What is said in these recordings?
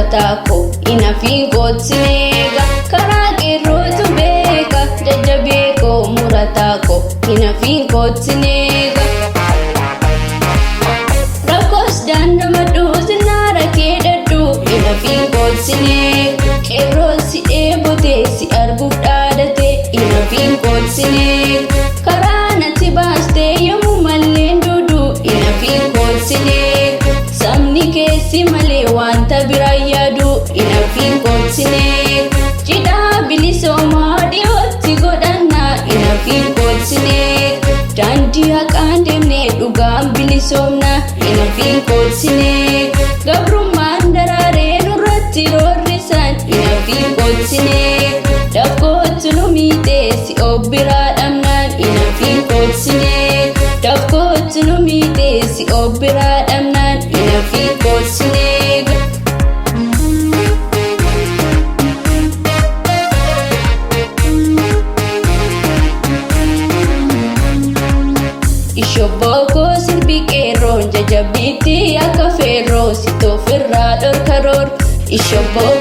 murataa koo inafiin koottineega karaa qeerrootu beeka jajjabee koo murataa koo inafiin koottineega. Rakkoos daandamadhu sirnaara keedhadhu inafiin koottineega qeerroon si dheebotee si arguuf dhaadate inafiin koottineega karaa natti baastee yommuu malleen duudu inafiin koottineega sabni keessi malee wanta biraa yaadu inafiin koottineega cidhaa bilisoomaa dhiyootti godhannaa inafiin koottineega daandii haqaan deemnee dhugaan bilisoomna inafiin koottineega gabrummaan daraaree nurratti roorrisan inafiin koottineega dafkootu nu miitee si obbiraa dhabnaan inafiin koottineega dafkootu nu miitee si obbiraa dhabnaan inafiin koottineega. Ishobboo sirbi qeerroon jajjabbiitti akka feerroo si toofirraa dhorka roor. Ishobboo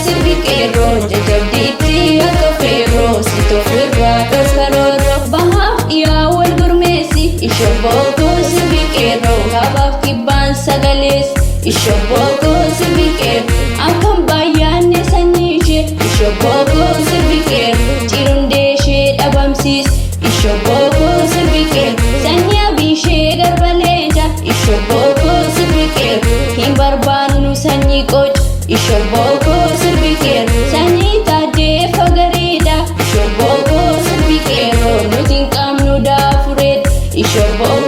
sirbi qeerroon jajjabbiitti akka feerroo si toofirraa dhorka roor. Bahaaf dhiyaa wal gurmeessi. Ishobboo sirbi qeerroo kaabaaf kibbaan sagalees. Ishobboo sirbi qeerroo akkam baay'aanne sanyii ishee. Ishobboo sirbi qeerroo cirundee ishee dhabamsiis. Ishobboo sirbi qeerroo sanyii abishee garba leenca. Ishobboo sirbi qeerroo hin barbaannu sanyii qoca. Ishobboo sirbi qeerroo sanyii taaddee fagareedha. Ishobboo sirbi qeerroo nuti hin qabnu daafureedha. Ishobboo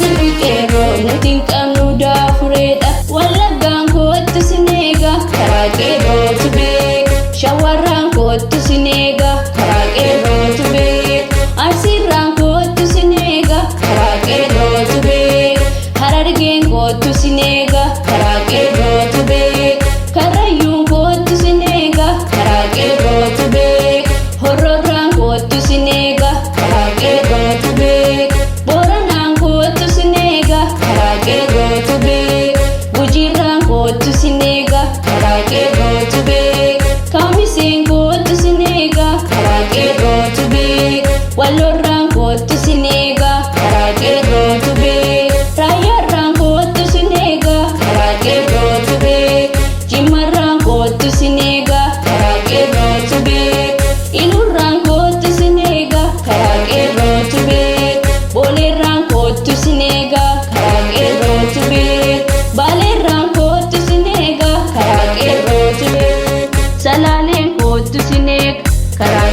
sirbi qeerroo nuti hin qabnu daafureedha. Wallaggaan kootu sineega karaa qeerrootu beeka. Shawarraan kootu sineega karaa qeerrootu beeka. Arsiirraan kootu sineega karaa qeerrootu beeka. Harargeen kootu sineega karaa qeerrootu beeka. Karrayyuun kootu sineega karaa qeerrootu beeka. Hororraan kootu sineega karaa qeerrootu beeka. Booranaan kootu sineega karaa qeerrootu beeka. Gujiirraan kootu sineega karaa qeerrootu beeka. Kaamiseen kootu sineega karaa qeerrootu beeka. Walloorraan kootu sineega karaa qeerrootu beeka. Raayyaarraan kootu sineega karaa qeerrootu beeka. Jimmarraan kootu sineega karaa qeerrootu beeka. Ilurraan kootu sineega karaa qeerrootu beeka. Booleerraan kootu sineega karaa qeerrootu beeka. Baaleerraan kootu sineega karaa qeerrootu beeka. Salaaleen kootu sineega karaa